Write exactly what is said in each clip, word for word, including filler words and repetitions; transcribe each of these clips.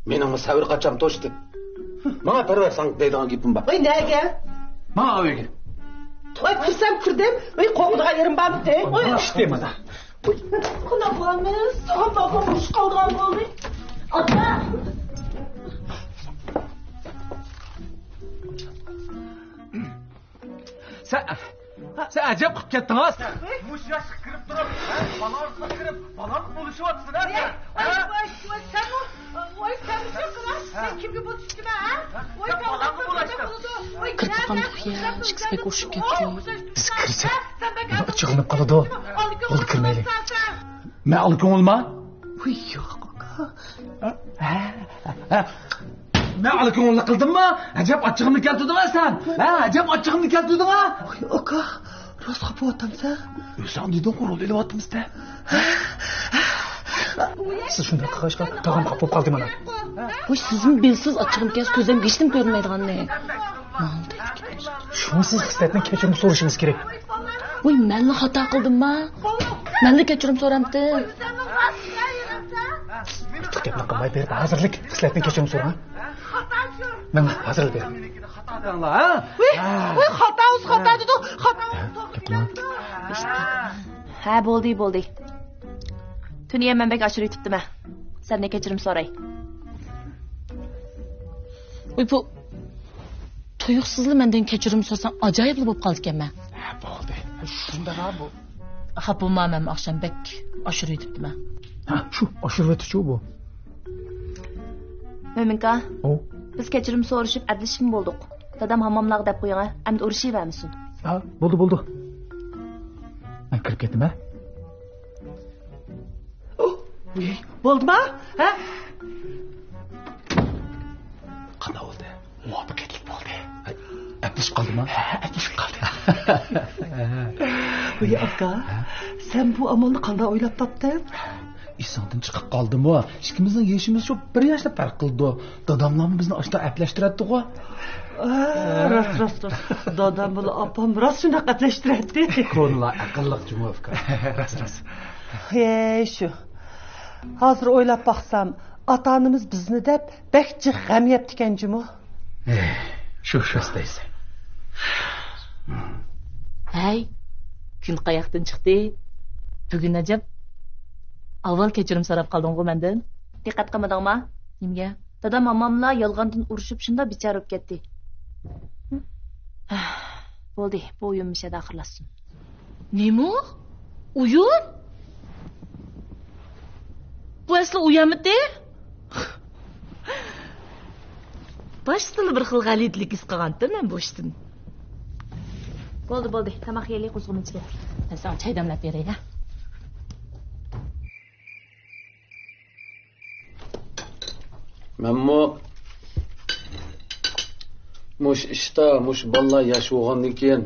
مېنىڭمۇ سەۋر قاچام توشتى. ماڭا پەرۋەر ساڭا دەيدىغان گېپىم بار. ۋاي، نەگە؟ ماڭا ئۆيگە. ۋاي، كىرسەم كىردىم. ۋاي، قورقىدىغان يېرىم بارمىدى؟ ۋاي، ئىشتە مانا. قانداق قىلىمىز؟ ئاپا، ئاپا، ئۇرۇش قالدىغان بولدى. ئاپا! سەن، سەن ئەجەب قىلىپ كەتتىڭ-ھە. مۇشۇ ياشقا كىرىپ تۇرۇپ، ھە؟ بالىڭىزغا كىرىپ، بالىڭىز بولۇشۇۋاتىسىز-ھە؟ ۋاي، ۋاي، ۋاي، سەنمۇ، ۋاي، سەنمۇ شۇ قىلاش، سەن كىمگە بولۇشتىمەن، ھە؟ ۋاي، سەن بالامغا بولاشتىڭ. كىرىپ قالدۇق يا، ئىككىسى بەك ئۇرۇشۇپ كەتتى. بىز كىرسەك، ئۇلار ئاچچىقلىنىپ قالىدۇ. بولدى، كىرمەيلى. مەن ئالا كۆڭۈلما؟ ۋۇي، ياق، ئاكا. ھە؟ ھە؟ ھە؟ مەن ئالا كۆڭۈللۈك قىلدىممۇ؟ ئەجەب ئاچچىقىمنى كەلتۈردۈڭ-ھە سەن. ھە؟ ئەجەب ئاچچىقىمنى كەلتۈردۈڭ-ھە. ۋۇي، ئاكا، راست خاپا بولۇۋاتامسەن؟ ئۆزۈڭ دېدىڭغۇ، رول ئېلىۋاتىمىز دە. سىز شۇنداق قىلغاچقا، تاغام خاپا بولۇپ قالدى مانا. ۋۇي، سىزمۇ بىلىسىز، ئاچچىقىم كەلسە كۆزۈم ھېچنېمە كۆرمەيدىغاننى. شۇڭا سىز خىسلەتنىڭ كەچۈرۈم سورىشىڭىز كېرەك. ۋۇي، مەنلا خاتا قىلدىمما؟ مەنلا كەچۈرۈم سورامتىم. ئارتۇق گەپنى قىلماي بېرىپ ھازىرلىك خىسلەتنىڭ كەچۈرۈم سورىڭا. مەن ھازىرلا بېرىمەن. ۋۇي، ۋۇي، خاتا، ئۆزى خاتا دېدى، خاتا. ھە، گەپ قىلماڭ. ھە، بولدى، بولدى. تۈنىگۈن مەن بەك ئاشۇرۇۋېتىپتىمەن. سەندىن كەچۈرۈم سوراي. ۋۇي، بۇ تۇيۇقسىزلا مەندىن كەچۈرۈم سورىساڭ ئاجايىپلا بولۇپ قالىدىكەنمەن. ھە، بولدى. شۇنداق-ھا بۇ. خاپا بولما، مەن ئاخشام بەك ئاشۇرۇۋېتىپتىمەن. ھە، شۇ ئاشۇرۇۋېتىشۇ بۇ. مۆمىنكا، ئو. بىز كەچۈرۈم سورىشىپ ئەپلىشىپمۇ بولدۇق. دادام ھامماملارغا دەپ قويۇڭ، ئەمدى ئۇرۇشۇۋەرمىسۇن. ھە، بولدى، بولدى. مەن كىرىپ كەتتىم، ھە؟ بولدىما؟ ھە؟ قانداق بولدى؟ مۇۋەپپەقىيەتلىك بولدى. ئەپلىشىپ قالدىما؟ ھە، ئەپلىشىپ قالدى. ۋۇي، ئاكا، سەن بۇ ئامالنى قانداق ئويلاپ تاپتىڭ؟ ئېسىڭدىن چىقىپ قالدىمۇ؟ ئىككىمىزنىڭ يېشىمىز شۇ بىر ياشلا پەرق قىلىدۇ. داداملارمۇ بىزنى ئاشۇنداق ئەپلەشتۈرەتتىغۇ. ئا، راست، راست، راست. دادام بىلەن ئاپام راست شۇنداق ئەپلەشتۈرەتتى. كونىلار ئەقىللىق جۇمۇ ئۇكا. راست، راست. ھەي، شۇ. ھازىر ئويلاپ باقسام، ئاتا-ئانىمىز بىزنى دەپ بەك جىق غەم يەپتىكەن جۇمۇ. ئېھ، شۇ، شۇ دەيسەن. ھەي، كۈن قاياقتىن چىقتى؟ بۈگۈن ئەجەب ئاۋۋال كەچۈرۈم سوراپ قالدىڭغۇ مەندىن. دىققەت قىلمىدىڭما؟ نېمىگە؟ دادام ھامماملا يالغاندىن ئۇرۇشۇپ شۇنداق بىچارە بولۇپ كەتتى. بولدى، بۇ ئويۇن مۇشۇ يەردە ئاخىرلاشسۇن. نېمە؟ ئويۇن؟ بۇ ئەسلى ئويۇنمىتى؟ باشتىلا بىر خىل غەلىتىلىك ھېس قىلغانتىم مەن بۇ ئىشتىن. بولدى، بولدى. تاماق يەيلى، قوزغىمىچ كەتتى. مەن ساڭا چاي دەملەپ بېرەي، ھە؟ مەنمۇ مۇشۇ ئىشتا، مۇشۇ بالىلار ياش بولغاندىن كېيىن،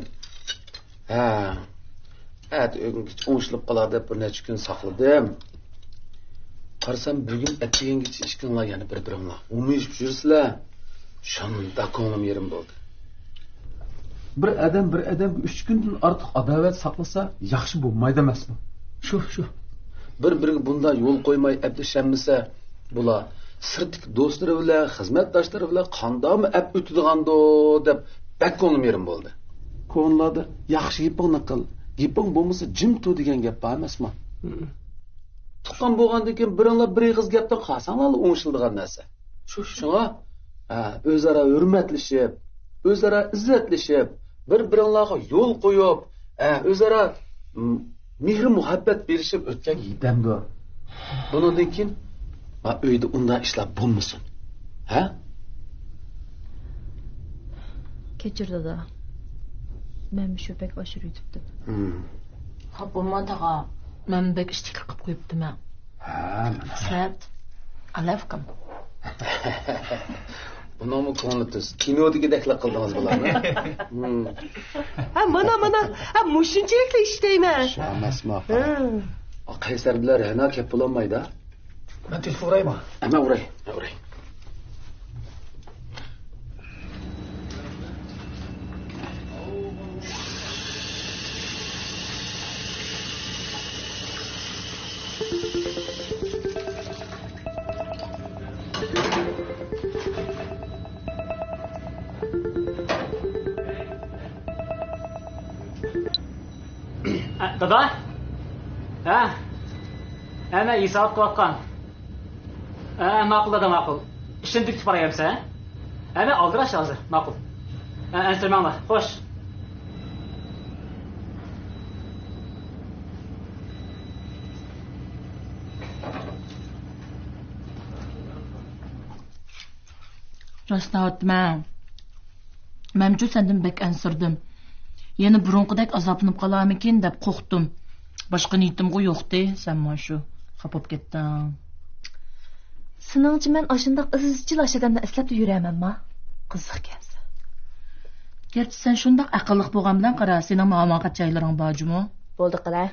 ھە، ئەتە ئۆگۈنگىچە ئوڭشىلىپ قالار دەپ بىر نەچچە كۈن ساقلىدىم. قارىسام، بۈگۈن ئەتىگەنگىچە ئىككىڭلار يەنە بىر-بىرىڭلار ھۇمىيىشىپ يۈرسىلەر، شۇنداق كۆڭلۈم يېرىم بولدى. بىر ئادەم بىر ئادەمگە ئۈچ كۈندىن ئارتۇق ئاداۋەت ساقلىسا، ياخشى بولمايدۇ ئەمەسمۇ؟ شۇ، شۇ. بىر-بىرىگە بۇنداق يول قويماي ئەپلىشەلمىسە، بۇلار سىرتتىكى دوستلىرى بىلەن، خىزمەتداشلىرى بىلەن قانداقمۇ ئەپ ئۆتىدىغاندۇ دەپ بەك كۆڭلۈم يېرىم بولدى. كونىلاردا «ياخشى گېپىڭنى قىل، گېپىڭ بولمىسا جىم تۇر» دېگەن گەپ بار ئەمەسمۇ؟ تۇغقان بولغاندىن كېيىن بىرىڭلار بىر ئېغىز گەپتىن قالساڭلارلا ئوڭشىلىدىغان نەرسە. شۇ، شۇ. شۇڭا، ھە، ئۆزئارا ھۆرمەتلىشىپ، ئۆزئارا ئىززەتلىشىپ، بىر-بىرىڭلارغا يول قويۇپ، ھە، ئۆزئارا، م، مېھىر-مۇھەببەت بېرىشىپ ئۆتكەن يېتەمدۇ؟ بۇنىڭدىن كېيىن، ھە، ئۆيدە ئۇنداق ئىشلار بولمىسۇن. ھە؟ كەچۈر، دادا. مەن مۇشۇ بەك ئاشۇرۇۋېتىپتىم. ھىم. خاپا بولما، تاغا. مەن بەك ئىشتىكلىك قىلىپ قويۇپتىمەن. ھە، مانا. سەت. ئالەۋكىم. بۇنىڭمۇ كۆڭلى تۈز. كىنودىكىدەكلا قىلدىڭىز بۇلارنى. ھىم. ھە، مانا، مانا. ھە، مۇشۇنچىلىكلا ئىشلەيمەن. شۇ ئەمەسمۇ، ئاپا. ھىم. قەيسەر بىلەن رەنا كەپ بولالمايدۇ. مەن تېلېفون ئۇرايمۇ؟ ھە، مەن ئۇراي، مەن ئۇراي. دادا؟ ھە؟ ھە، مەن ھېساب قىلىۋاتقان. ھە، ماقۇل دادا، ماقۇل. ئىشىمنى تۈگىتىپ باراي ئەمسە، ھە؟ ھە، مەن ئالدىراش ھازىر. ماقۇل. ھە، ئەنسىرىمەڭلار. خوش. راستىنى ئېيتىمەن، مەنچۇ سەندىن بەك ئەنسىرىدىم. يەنە بۇرۇنقىدەك ئازابلىنىپ قالارمىكىن دەپ قورقتۇم. باشقا نىيىتىمغۇ يوقتى، سەن مانا شۇ خاپا بولۇپ كەتتىڭ. سېنىڭچە مەن ئاشۇنداق ئىزچىل ئاشۇ ئادەمنى ئەسلەپلا يۈرەمەنما؟ قىزىقكەنسەن. گەرچە سەن شۇنداق ئەقىللىق بولغان بىلەن قارا، سېنىڭمۇ ھاماقەت جايلىرىڭ بار جۇمۇ. بولدى قىلە.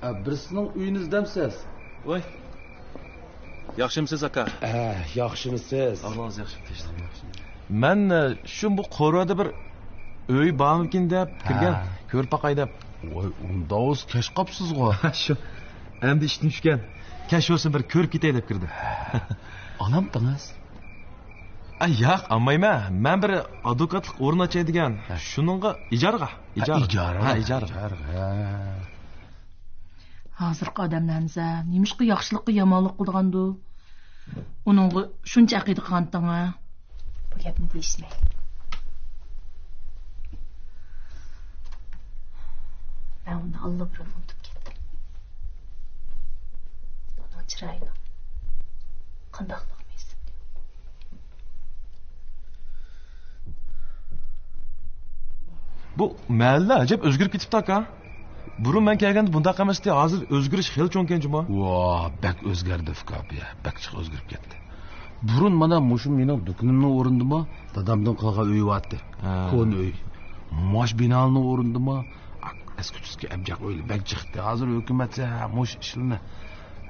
ئە، بىرسىنىڭ ئۆيىنى ئىزدەمسىز؟ ۋاي. ياخشىمسىز، ئاكا؟ ئە، ياخشىمسىز؟ ئەھۋالىڭىز ياخشىمۇ، تىنچلىقمۇ ياخشىمۇ؟ مەن، ئە، شۇ بۇ قورۇدا بىر ئۆي بارمىكىن دەپ كىرگەن، ھە. كۆرۈپ باقاي دەپ. ۋاي، ئۇنداق بولسا كەچ قاپسىزغۇ. شۇ، ئەمدى ئىشتىن چۈشكەن. كەچ بولسا بىر كۆرۈپ كېتەي دەپ كىردىم. ئالامتىڭىز؟ ئە، ياق، ئالمايمەن. مەن بىر ئادۋوكاتلىق ئورۇن ئاچاي دېگەن. ھە. شۇنىڭغا ئىجارىغا. ھە، ئىجارە. ئىجارە. ھە، ئىجارە. ئىجارە، ھە. ھازىرقى ئادەملەرنىسە نېمىشقا ياخشىلىققا يامانلىق قىلىدىغاندۇ؟ ئۇنىڭغا شۇنچە ئەقىدە قىلغانتىڭ ھە؟ بۇ گەپنى دېيىشمەي. مەن ئۇنى ئاللىبۇرۇن ئۇنتۇپ كەتتىم. ئۇنىڭ چىرايىنىڭ قانداقلىقىمۇ ئېسىمدە يوق. بۇ مەھەللە ئەجەب ئۆزگىرىپ كېتىپتۇ، ئاكا. بۇرۇن مەن كەلگەندە بۇنداق ئەمەستى، ھازىر ئۆزگىرىش خېلى چوڭكەن جۇمۇ. ۋاھ، بەك ئۆزگەردى ئۇكا، بۇ يەر بەك جىق ئۆزگىرىپ كەتتى. بۇرۇن مانا مۇشۇ مېنىڭ دۇكىنىمنىڭ ئورنىدىمۇ، دادامنىڭ قىلغان ئۆيى بارتى. ھە. كونا ئۆي. ماش بىنانىڭ ئورنىدىمۇ، ئەسكى تۈسكى ئەبجەق ئۆيلەر بەك جىقتى. ھازىر ھۆكۈمەتسە مۇشۇ ئىشلىرىنى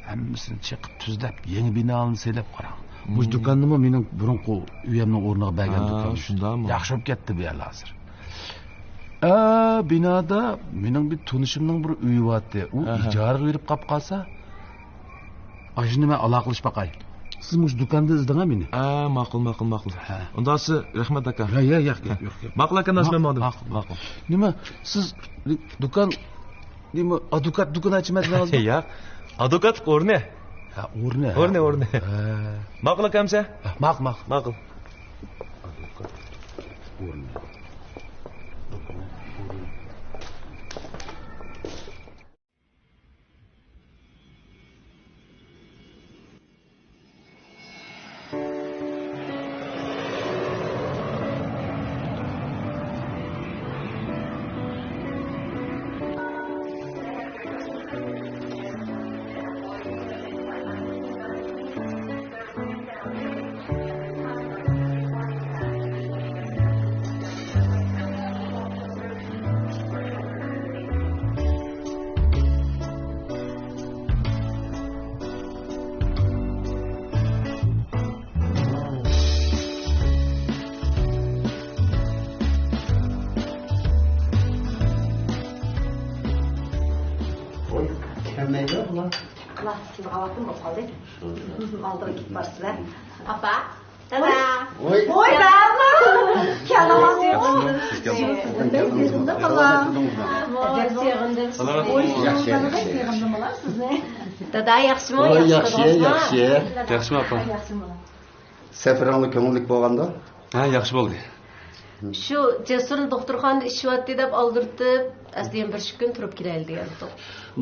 ھەممىسىنى چېقىپ تۈزلەپ، يېڭى بىنالارنى سېلىپ قاراڭ. مۇشۇ دۇكاننىمۇ مېنىڭ بۇرۇنقى ئۆيۈمنىڭ ئورنىغا بەرگەن دۇكان. شۇنداقمۇ؟ ياخشى بولۇپ كەتتى بۇ يەر ھازىر. ئە، بىنادا مېنىڭ بىر تونۇشۇمنىڭ بىر ئۆيى بارتى. ئۇ ئىجارىگە بېرىپ قاپ قالسا، ئاشۇنى مەن ئالاقىلىشىپ باقاي. سىز مۇشۇ دۇكاندا ئىزدىڭە مېنى. ھە، ماقۇل، ماقۇل، ماقۇل. ھە. ئۇنداقسا رەھمەت، ئاكا. ياق، ياق، ياق، ياق، ياق. ماقۇل، ئاكا، نازىمەن ماڭدىم. ماقۇل، ماقۇل. نېمە، سىز دۇكان، نېمە، ئادۋوكات دۇكىنى ئاچىمەن دېدىڭىزمۇ؟ ياق، ئادۋوكاتلىق ئورنى. ھە، ئورنى. ئورنى، ئورنى. ھە. ماقۇل، ئاكا، ئەمسە؟ ھە، ماقۇل، ماقۇل. ماقۇل. ئادۋوكات ئورنى. كەلمەيدۇ بۇلار. قىلاسىز، سىزگە ئاۋاتتىن بولۇپ قالدى. ئالدىغا كېتىپ بارسىلەر. ئاپا. دادا. ۋوي. ۋوي، بەرما. كەلدىڭىز، يىغىندىم. سىزدىن بەك يىغىندىم، بالام. بەك يىغىندىم. سالامەت بولۇڭ. ياخشى، ياخشى. يىغىندىم، بالام، سىزنى. دادا، ياخشىمۇ؟ ۋوي، ياخشى، ياخشى. ياخشىمۇ، ئاپا؟ ياخشىمۇ، بالام. سەپىرىڭلار كۆڭۈللۈك بولغاندۇ؟ ھە، ياخشى بولدى. شۇ جەسۇرنى دوختۇرخانىدا ئىششىۋاتتى دەپ ئالدىرىتىپ، ئەسلى يەنە بىر ئىككى كۈن تۇرۇپ كېلەيلى دېگەنتۇق.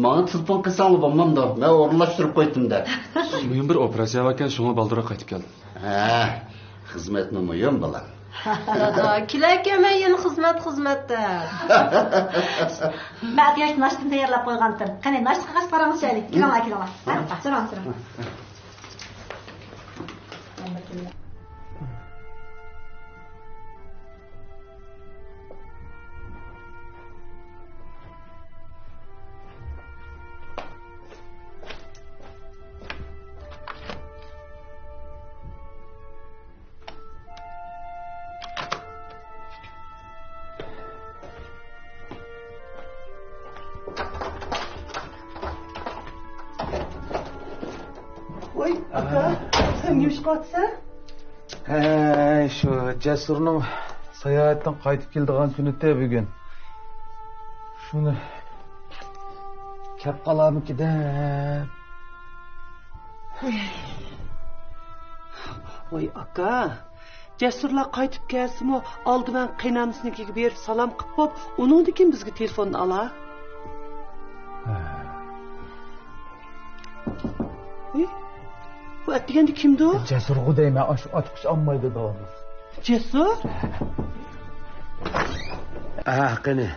ماڭا تېلېفون قىلساڭلار بولمامدۇ؟ مەن ئورۇنلاشتۇرۇپ قويدۇم دەپ. مۇھىم بىر ئوپېراتسىيە باركەن، شۇڭا بالدۇرراق قايتىپ كەلدىم. ھە، خىزمەتمۇ مۇھىم، بالام. دادا، كېلەركەن مەن يەنە خىزمەت، خىزمەت دەپ. مەن ئەتىگەن ناشتىنى تەييارلاپ قويغانتىم. قېنى، ناشتىغا قاراڭلار، چۈشەيلى. كېلىڭلار، كېلىڭلار. ھە، سوراڭ، سوراڭ. ۋاي، ئاكا، سەن نېمە ئىش قىلىۋاتىسەن؟ ھەي، شۇ جەسۇرنىڭ ساياھەتتىن قايتىپ كېلىدىغان كۈنىتى بۈگۈن. شۇنى كەپ قالارمىكىن دەپ. ۋاي، ئاكا، جەسۇرلا قايتىپ كەلسىمۇ، ئالدى بىلەن قېيىنئانىسىنىڭكىگە بېرىپ سالام قىلىپ بوپ، ئۇنىڭدىن كېيىن بىزگە تېلېفون ئالا. ھە. ئى، بۇ ئەتىگەندە كىمدۇ؟ جەسۇرغۇ دەيمەن، ئاشۇ ئاچقۇچ ئالمايدۇ داۋاملىق. جەسۇر؟ ھە، قېنى.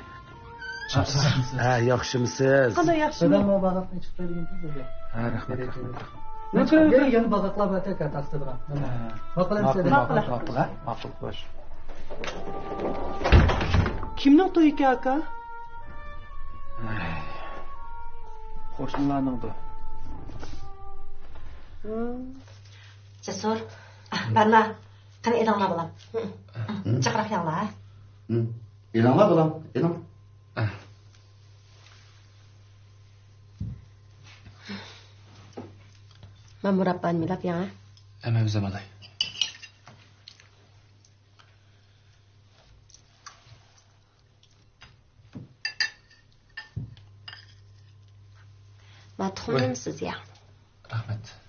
ھە، ياخشىمۇسىز؟ قانداق ياخشىمۇ؟ دادام مانا باغاقنى چىقىپ بەرگەن بىزگە. ھە، رەھمەت، رەھمەت. يەنە، يەنە باغاقلار بار ئەكە تارتىدىغان. مانا. ھە. باققىلى ماقۇل، سىزگە. ماقۇل، ماقۇل، ھە؟ ماقۇل، خوش. كىمنىڭ تويى ئىكەن، ئاكا؟ ئەي، قوشنىلارنىڭدۇ. جەسۇر، بەرنا، قېنى ئېلىڭلار بالام. جىقراق يەڭلار، ھە؟ ئېلىڭلار بالام، ئېلىڭ. مەن مۇراببانى مىلاپ يەڭ، ھە؟ ھەممىمىز يەڭ ئالاي. ما تۇخۇمنىمۇ سىز يەڭ. رەھمەت.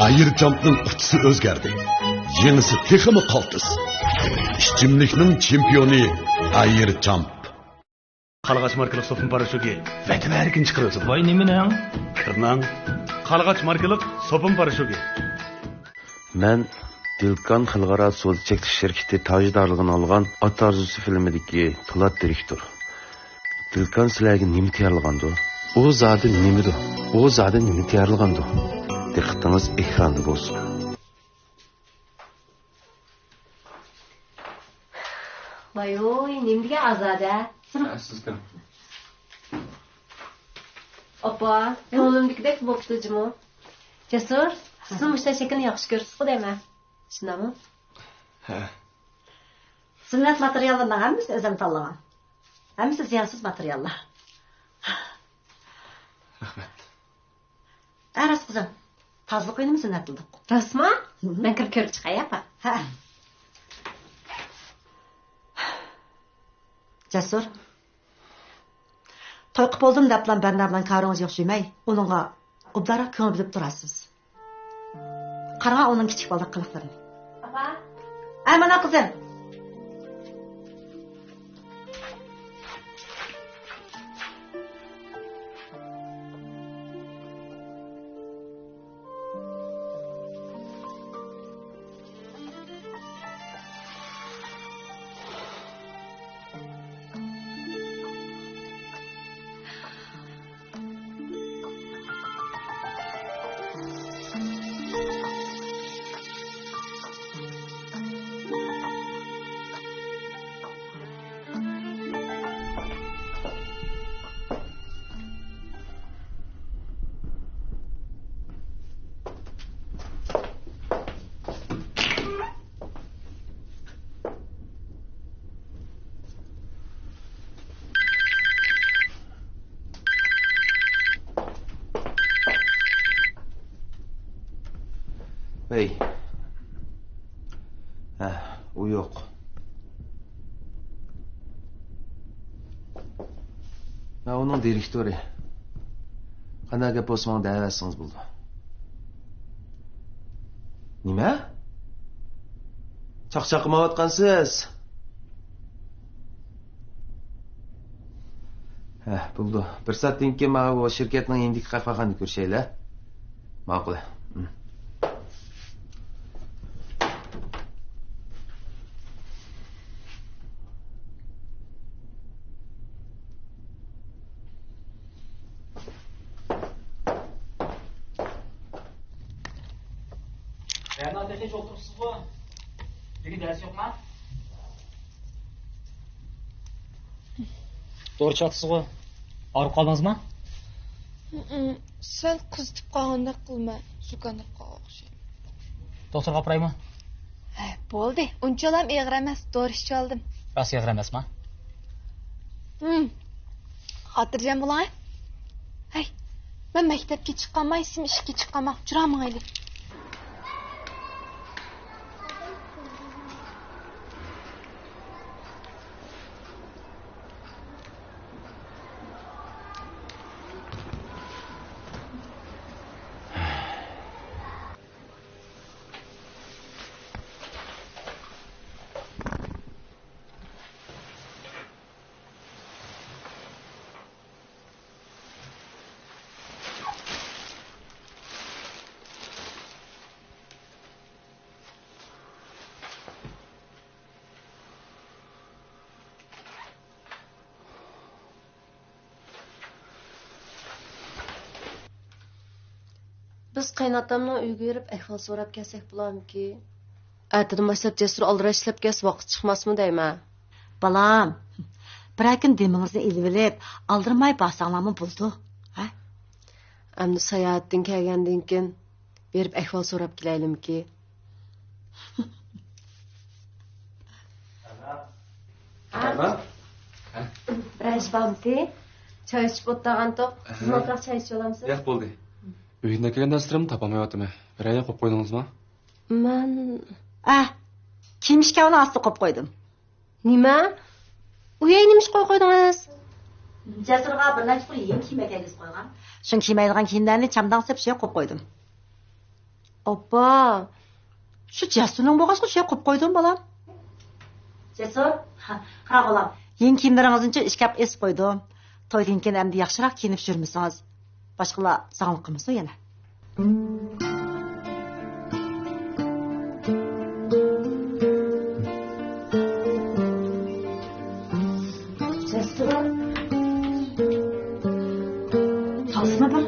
ئايرچامپنىڭ قۇتىسى ئۆزگەردى. يېڭىسى تېخىمۇ قالتىس. ئىچىملىكنىڭ چېمپىيونى ئايرچامپ. قارلىغاچ ماركىلىق سوپۇن پاراشوكى ۋەتىۋەرگىن چىقىرىۋېتىدۇ. ۋاي، نېمىنىڭ؟ كىرنىڭ. قارلىغاچ ماركىلىق سوپۇن پاراشوكى. مەن دىلكان خەلقئارا سودا چەكلىك شىركىتى تاجدارلىقىنى ئالغان ئات ئارزۇسى فىلىمىدىكى پولات دىرېكتور. دىلكان سىلەرگە نېمە تەييارلىغاندۇ؟ ئۇ زادى نېمىدۇ؟ ئۇ زادى نېمە تەييارلىغاندۇ؟ دىققىتىڭىز ئېكراندا بولسۇن. ۋاي ۋۇي، نېمە دېگەن ئازادە. سىز كىم؟ ئاپا، كۆڭلۈمدىكىدەك بوپتۇ جۇمۇ. جەسۇر، سىزمۇ مۇشۇنداق شەكىلنى ياخشى كۆرىسىزغۇ دەيمەن. شۇنداقمۇ؟ ھە. زىننەت ماتېرىياللىرىنىڭ ھەممىسىنى ئۆزۈم تاللىغان. ھەممىسى زىيانسىز ماتېرىياللار. رەھمەت. ھە، راست قىزىم. تازىلىق ئۆيىنىمۇ زىننەتلىدۇق. راستمۇ؟ مەن كىرىپ كۆرۈپ چىقاي، ئاپا. ھە. جەسۇر. توي قىپ بولدۇم دەپلا بەرنا بىلەن كارىڭىزنى يوق سۆيمەي، ئۇنىڭغا ئوبدانراق كۆڭۈل بۆلۈپ تۇرارسىز. قارىغان ئۇنىڭ كىچىك بالىدەك قىلىقلىرىنى. ئاپا. ئە، مانا قىزىم. ھەي. ھە، ئۇ يوق. مەن ئۇنىڭ دىرېكتورى. قانداق گەپ بولسا ماڭا دەۋەرسىڭىز بولىدۇ. نېمە؟ چاقچاق قىلمايۋاتقانسىز؟ ھە، بولىدۇ. بىر سائەتتىن كېيىن مانا بۇ شىركەتنىڭ يېنىدىكى قەھۋەخانىدا كۆرۈشەيلى. ماقۇل. بەرنا، تېخىچە ئولتۇرۇپسىزغۇ؟ بۈگۈن دەرس يوقما؟ دورا چاتىسىزغۇ؟ ئاغرىپ قالدىڭىزمۇ؟ ھىم، سەل قىزىتىپ قالغاندەك قىلىمەن. زۇكاملاپ قالغان ئوخشايمەن. دوختۇرغا ئاپىرايمۇ؟ ھە، بولدى. ئۇنچىۋالام ئېغىر ئەمەس. دورا ئىچىۋالدىم. راست ئېغىر ئەمەسما؟ ھىم. خاتىرجەم بولۇڭ، ھە. ھەي، مەن مەكتەپكە چىققانما، يېسىم ئىشىككە چىققانما، ئۇچرامىڭايلى. بىز قېيىنئاتامنىڭ ئۆيىگە بېرىپ ئەھۋال سوراپ كەلسەك بولارمىكىن؟ ئەتىدىن باشلاپ جەسۇر ئالدىراش ئىشلەپ كەلسە ۋاقىت چىقماسمۇ دەيمەن. بالام، بىرەر كۈن دېمىڭىزنى ئېلىۋېلىپ، ئالدىرىماي بارساڭلارمۇ بولىدۇ. ھە؟ ئەمدى ساياھەتتىن كەلگەندىن كېيىن بېرىپ ئەھۋال سوراپ كېلەيلىمىكىن؟ ئەنە. بىرەر ئىش بارمىتى؟ چاي ئىچىپ ئولتۇرغانتۇق. ئەھە. بىزنى ئولتۇراق چاي ئىچىۋالامسىز؟ ياق، بولدى. ئۆيدە كەلگەندە ئەسلىرىمنى تاپالمايۋاتىمەن. بىرەر يەر قويۇپ قويدىڭىزمۇ؟ مەن، ئە، كىيىم ئىشكاپنىڭ ئاستىغا قويۇپ قويدۇم. نېمە؟ ئۇ يەرگە نېمە ئىش قويۇپ قويدىڭىز؟ جەسۇرغا بىر نەچچە پۇل يېڭى كىيىم ئەكەلگۈزۈپ قويغان. شۇڭا كىيمەيدىغان كىيىملەرنى چامداڭ سېلىپ شۇ يەرگە قويۇپ قويدۇم. ئاپا، شۇ جەسۇرنىڭ بولغاچقا شۇ يەرگە قويۇپ قويدۇم، بالام. جەسۇر، ھە، قارا، بالام. يېڭى كىيىملىرىڭىزنىچۇ ئىشكاپقا ئېسىپ قويدۇم. تويدىن كېيىن ئەمدى ياخشىراق كىيىنىپ يۈرمىسىڭىز، باشقىلار زاڭلىق قىلمىسۇن يەنە. جەسۇر. سالسىنا بىر.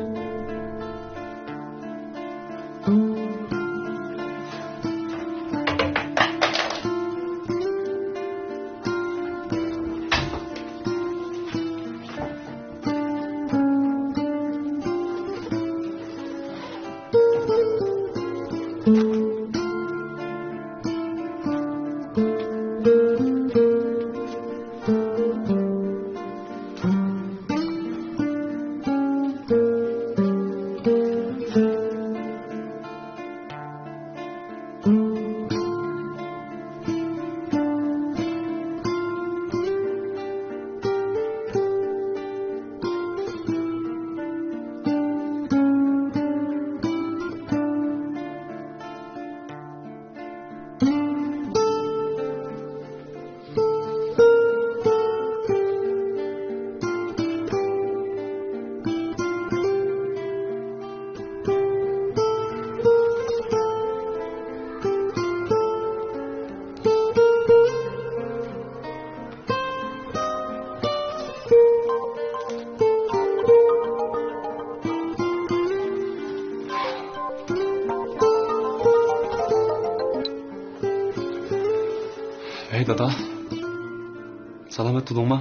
ھەي، دادا. سالامەت تۇردۇڭما؟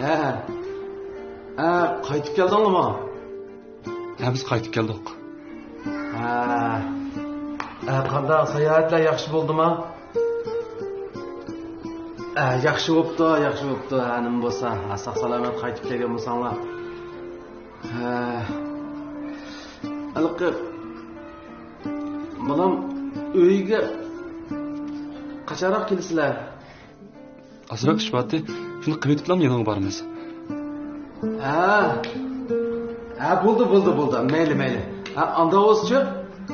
ھە. ھە، قايتىپ كەلدىڭلىما؟ ھە، بىز قايتىپ كەلدۇق. ھە. ھە، قانداق، ساياھەتلەر ياخشى بولدىما؟ ھە، ياخشى بوپتۇ، ياخشى بوپتۇ. ھە، نېمە بولسا، ھە، ساق سالامەت قايتىپ كەلگەن بولساڭلار. ھە. ھېلىقى بالام ئۆيگە قاچانراق كېلىسىلەر؟ ئازراق ئىش بارتى، شۇنى قىلىۋېتىپلا يېنىڭغا بارىمىز. ھە. ھە، بولدى، بولدى، بولدى. مەيلى، مەيلى. ھە، ئاندا بولسىچۇ،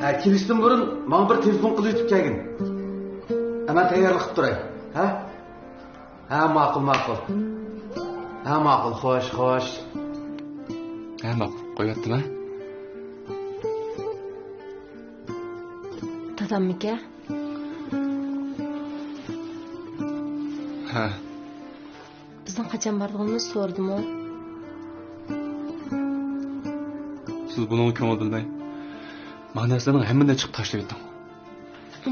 ھە، كېلىشتىن بۇرۇن ماڭا بىر تېلېفون قىلىۋېتىپ كەلگىن. ھە، مەن تەييارلىق قىلىپ تۇراي. ھە؟ ھە، ماقۇل، ماقۇل. ھە، ماقۇل، خوش، خوش. ھە، ماقۇل، قويۇۋەتتىم، ھە؟ داداممىكەن؟ ھە. بىزنىڭ قاچان بارىدىغىنىمىزنى سورىدىمۇ؟ سىز بۇنىڭغا كۆڭۈل بۆلمەي، مانا نەرسىلەرنىڭ ھەممىنى چىقىپ تاشلىۋېتىڭ.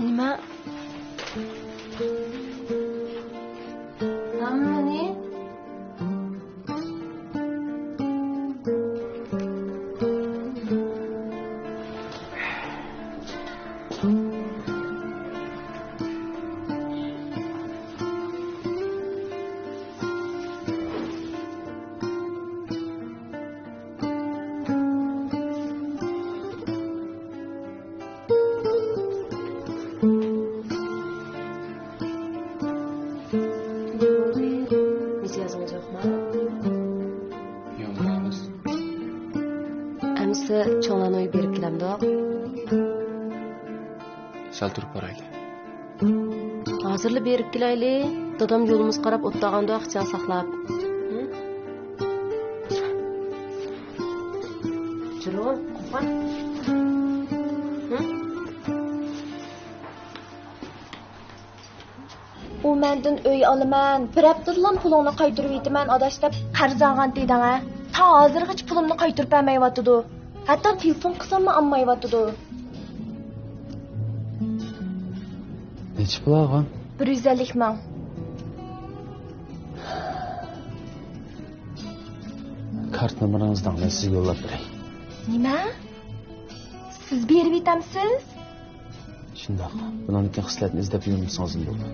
نېمە؟ نېمىنى؟ چوڭلارنىڭ ئۆيىگە بېرىپ كېلەمدۇق؟ سەل تۇرۇپ بارايلى. ھازىرلا بېرىپ كېلەيلى. دادام يولىمىزغا قاراپ ئولتۇرغاندۇق، جان ساقلاپ. ھە؟ جۇرۇ، قوپار. ھە؟ ئۇ مەندىن ئۆي ئالىمەن، بىر ھەپتىدىلا پۇلۇڭنى قايتۇرۇۋېتىمەن، ئاداش، دەپ قەرز ئالغانتى ئىدىڭ ھە؟ تا ھازىرغىچە پۇلۇمنى قايتۇرۇپ بەرمەيۋاتىدۇ. ھەتتا تېلېفون قىلساممۇ ئالمايۋاتىدۇ. نەچچە پۇل ئالغان؟ بىر يۈز ئەللىك مىڭ. كارت نومۇرىڭىزنى دەڭ، مەن سىزگە يوللاپ بېرەي. نېمە؟ سىز بېرىۋېتەمسىز؟ شۇنداق. بۇنىڭدىن كېيىن خىسلەتنى ئىزدەپ يۈرمىسىڭىزمۇ بولىدۇ.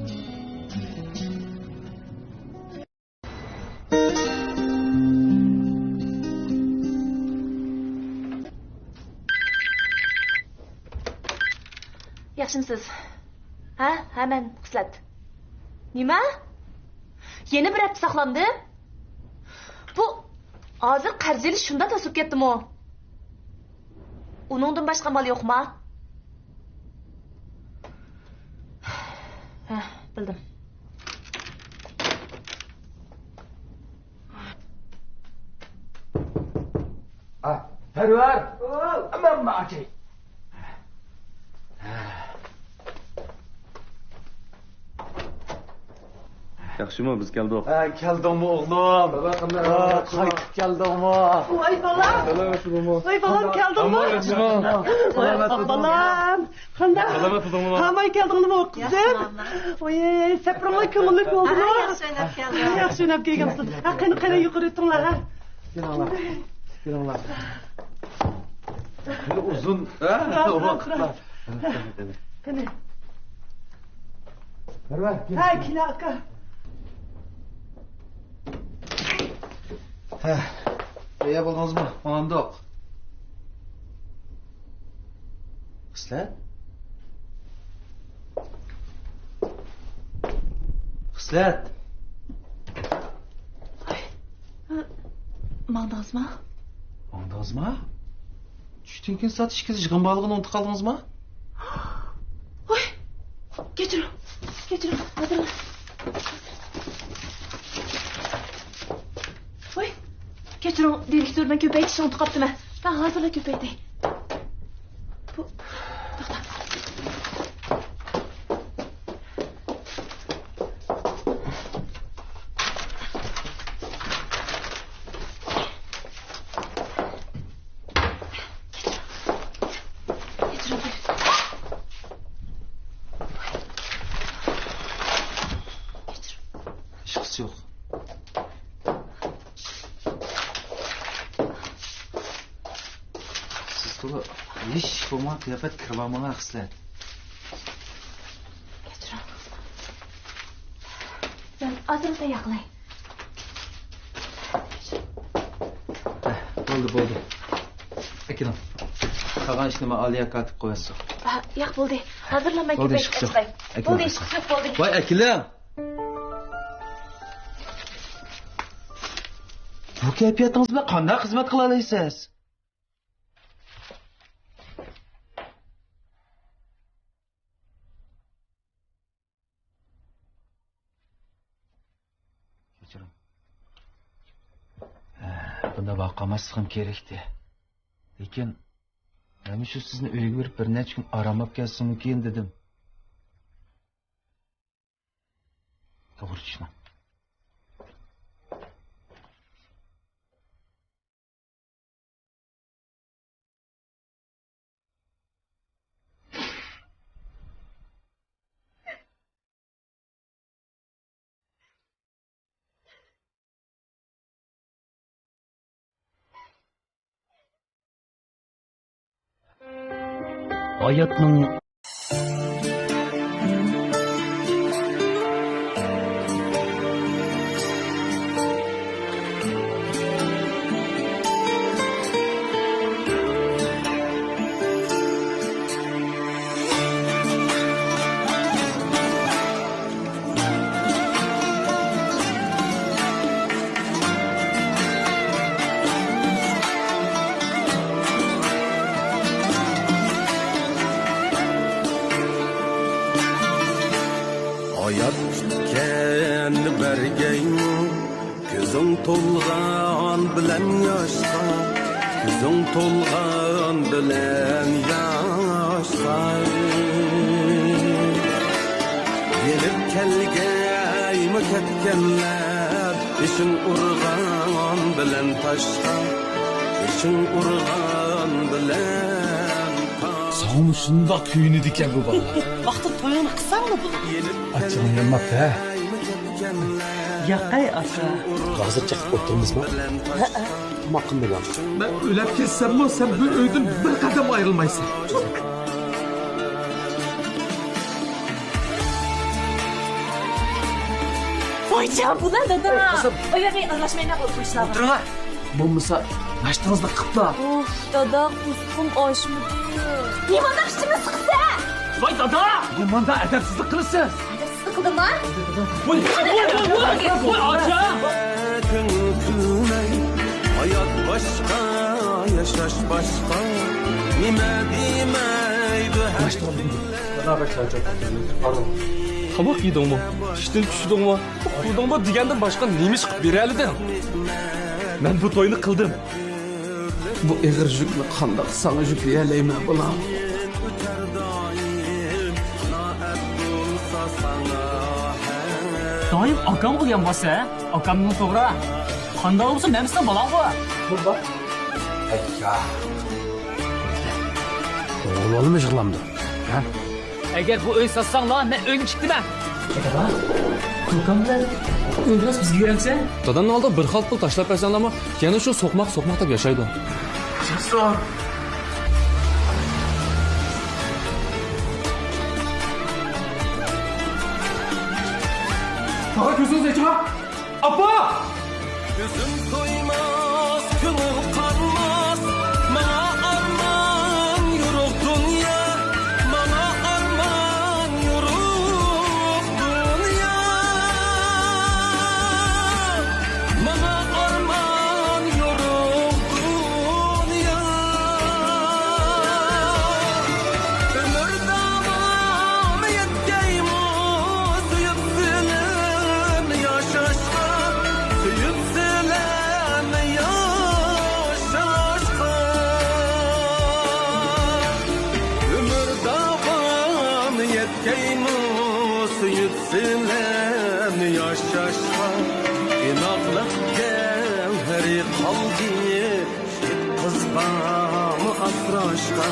ياخشىمۇسىز؟ ھە، ھە، مەن خىسلەت. نېمە؟ يەنە بىر ھەپتە ساقلامدىم؟ بۇ ھازىر قەرز ئېلىش شۇنداق تەس بولۇپ كەتتىمۇ؟ ئۇنىڭدىن باشقا ئامال يوقما؟ ھە، بىلدىم. ئا، پەرۋەر. ئەمما ئاچاي. ياخشىمۇ، بىز كەلدۇق. ھە، كەلدىڭمۇ ئوغلۇم؟ بالا، قانداق ھە، ئەھۋال؟ قايتىپ كەلدىڭمۇ؟ ۋاي بالام. سالامەتمۇ؟ ۋاي بالام، كەلدىڭمۇ؟ ئەمما ياخشىمۇ؟ ۋاي بالام. قانداق؟ سالامەتمۇ؟ ھاماي كەلدىڭلىمۇ قىزىم؟ ۋاي، سەپىرىڭلار كۆڭۈللۈك بولدىمۇ؟ ياخشى ئويناپ كەلدىڭ. ياخشى ئويناپ كەلگەنسىز. ھە، قېنى، قېنى، يۇقىرى ئۆتۈڭلار، ھە. كېلىڭلار. كېلىڭلار. بىر ئۇزۇن، ھە، ۋاقىتلار. قېنى. ھە، كېلە ئاكا. ھە، تەييار بولدىڭىزمۇ؟ ماڭامدۇق. خىسلەت؟ خىسلەت! ماڭدىڭىزمۇ؟ ماڭدىڭىزمۇ؟ چۈشتىن كېيىن سائەت ئىككىدە يىغىن بارلىقىنى ئۇنتۇپ قالدىڭىزمۇ؟ ۋاي! كەچۈرۈڭ، كەچۈرۈڭ، ھازىرلا. ۋاي! كەچۈرۈڭ، دىرېكتورنىڭ كۆپەيتىشىنى ئۇنتۇپ قاپتىمەن. مەن ھازىرلا كۆپەيتەي. بۇ، توختا. كەچۈرۈڭ. كەچۈرۈڭ. ھېچقىسى يوق. سىز تولا ھېچ بولمىغان قىياپەت كىرىۋالماڭلار، خىسلەت. كەچۈرۈڭ. مەن ھازىرلا تەييار قىلاي. ھە، بولدى، بولدى. ئەكېلىڭ. قالغان ئىشنى مانا ئالىيە ئاكا ئېتىپ قويسۇن. ھە، ياق، بولدى. ھازىرلا مەن بولدى، كۆپەيتىپ ئىشقىلىپ. ئەكىلىڭ. بولدى، ئىشقىلىپ، بولدى. ۋاي، ئەكېلىڭ. بۇ كەيپىياتىڭىز بىلەن قانداق خىزمەت قىلالايسىز؟ كەچۈرۈڭ. ھە، بۇنداق ۋاقىت قالماسلىقىم كېرەكتى. لېكىن، مەن شۇ سىزنى ئۆيگە بېرىپ بىر نەچچە كۈن ئاراملاپ كەلسىمۇكىن دېدىم. توغرا چۈشىنىڭ. ھاياتنىڭ بەرگەيمۇ كۆزۈڭ تولغان بىلەن ياشقا، كۆزۈڭ تولغان بىلەن ياشقا. يېنىپ كەلگەيمۇ كەتكەنلەر، بېشىڭ ئۇرغان بىلەن تاشقا، بېشىڭ ئۇرغان بىلەن تاشقا. ساڭىمۇ شۇنداق كۆيۈنىدىكەن بۇ بالىلار. ۋاقتىدا تويۇڭنى قىلساڭلا بولىدۇ. ئاچچىقىڭ يانماپتۇ ھە؟ ياقەي ئاكا. ھازىر چېقىپ ئولتۇرىمىزمۇ؟ ھەئە. تاماق قىلمىدىڭ. مەن ئۆلۈپ كەتسەممۇ، سەن بۇ ئۆيدىن بىر قەدەم ئايرىلمايسەن. ۋايجان، بۇلار دادا. ئاي، قىزىم. ئۇ يەرگە ئارىلاشمايلا بۇ ئىشلارغا. ئولتۇرۇڭلار. بولمىسا، ناشتىڭىزنى قىپلا. ئۇف، دادا، قورسىقىم ئاچمىدى. نېمانداق ئىچىمنى سىقىسەن؟ ۋاي دادا! نېمانداق ئەدەپسىزلىك قىلىسىز؟ ئەدەپسىزلىك قىلدىمما؟ ۋاي، ۋاي، ۋاي، ۋاي، ۋاي، ئاچا! ھايات باشقا، ياشاش باشقا، نېمە دېمەيدۇ ھەر كىم. دادا، بەك چارچاپ كەتتىم. تاماق يېدىڭمۇ؟ ئىشتىن چۈشتۈڭمۇ؟ ئۇخلىدىڭمۇ دېگەندىن باشقا نېمە ئىش قىلىپ بېرەلىدىڭ؟ مەن بۇ توينى قىلدىم. بۇ ئېغىر يۈكنى قانداق ساڭا يۈكلىيەلەيمەن، بالام؟ دائىم ئاكامغا يانباسسەن، ھە؟ ئاكامنىڭ توغرا. قانداق بولسا مەن سېنىڭ بالاڭغۇ. بۇ بار. ئەييا. ئوغۇل بالىمۇ يىغلامدۇ؟ ھە؟ ئەگەر بۇ ئۆي ساتساڭلار، مەن ئۆينى تىكتىمەن. دادا، كوكام بىلەن ئۆينى بىزگە بېرەمسەن؟ دادامنىڭ ئالدىغا بىر خالتا پۇل تاشلاپ بەرسەڭلارمۇ، يەنە شۇ سوقماق، سوقماق دەپ ياشايدۇ. جاسۇر! تاغا كۆزىڭىز ئېچىڭا! ئاپا! كۆزۈم تويماس، كۆڭۈل قانماس، ماڭا ئارمان يورۇق دۇنيا، ماڭا ئارمان يورۇق دۇنيا، ماڭا ئارمان يورۇق دۇنيا. ئۆمۈر داۋامى يەتكەيمۇ سۆيۈپ سىلەرنى ياشاشقا، سۆيۈپ سىلەرنى ياشاشقا. ئۆمۈر داۋامى يەتكەيمۇ سۆيۈپ سىلەرنى ياشاشقا، ئىناقلىق گەۋھىرى قالدى. يىگىت قىز بارمۇ ئاسراشقا،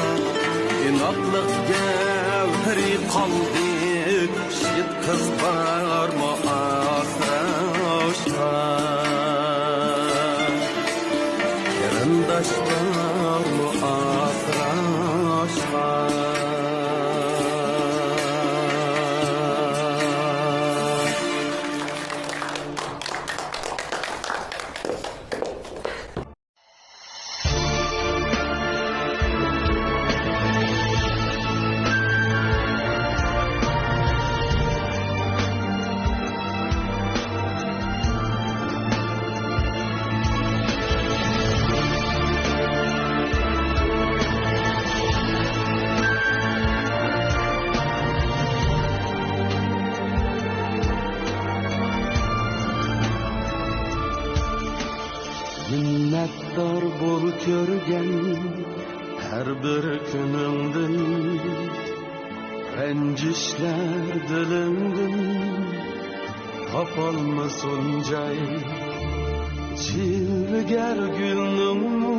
ئىناقلىق گەۋھىرى قالدى. يىگىت قىز بارمۇ ئاسراشقا، قېرىنداش بارمۇ ئاسراشقا. مىننەتدار بول كۆرگەن ھەر بىر كۈنۈڭدىن، رەنجىشلەر دىلىڭدىن تاپالمىسۇن جاي. جىلۋىگەر گۈلنىڭمۇ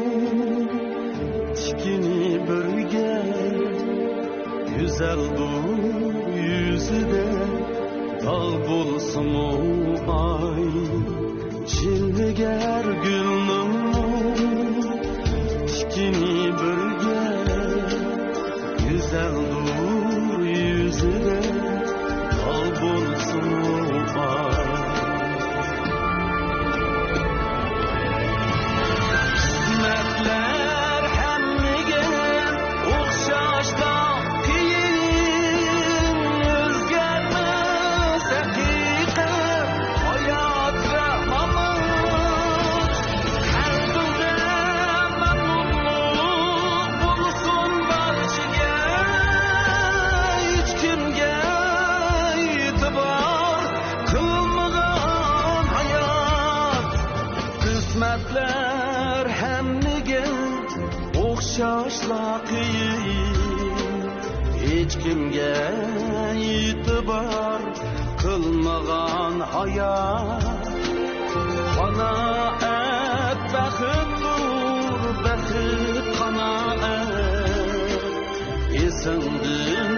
تىكىنى بىرگە، گۈزەل بۇ يۈزىدە داغ بولسىمۇ ئاي. جىلۋىگەر گۈلنىڭمۇ تىكىنى بىرگە، گۈزەلدۇر يۈزىدە داغ بولسىمۇ بار. قىسمەتلەر ھەممىگە ئوخشاشلا قىيىن، ئۆزگەرمەس ھەقىقەت. گەپلەر ھەممىگە ئوخشاشلا قىيىن، ھېچكىمگە ئېتىبار قىلمىغان ھايات. قانائەت بەختتۇر، بەخت قانائەت. ئېسىڭدىن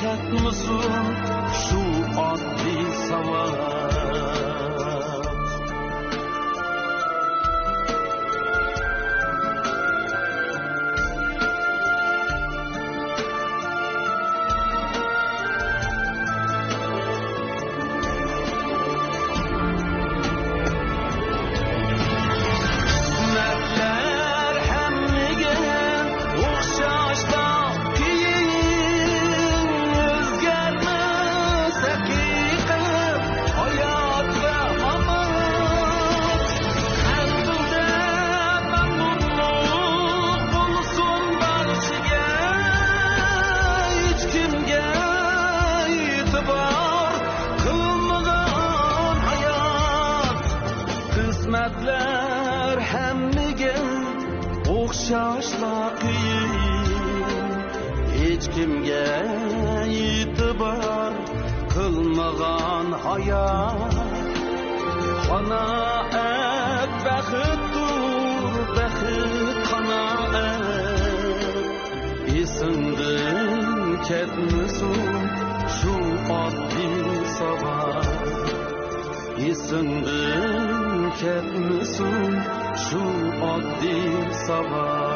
كەتمىسۇن شۇ ئاددىي ساۋات. قىسمەتلەر ھەممىگە ئوخشاشلا قىيىن، ئۆزگەرمەس ھەقىقەت، ھايات ۋە مامات. قەلبىڭدە مەمنۇنلۇق بولسۇن بارچىگە، ھېچكىمگە ئېتىبار قىلمىغان ھايات. قىسمەتلەر ھەممىگە ئوخشاشلا قىيىن، ھېچكىمگە ئېتىبار قىلمىغان ھايات. قانائەت بەختتۇر، بەخت قانائەت. ئېسىڭدىن كەتمىسۇن شۇ ئاددىي ساۋات. ئېسىڭدىن كەتمىسۇن شۇ ئاددىي ساۋات.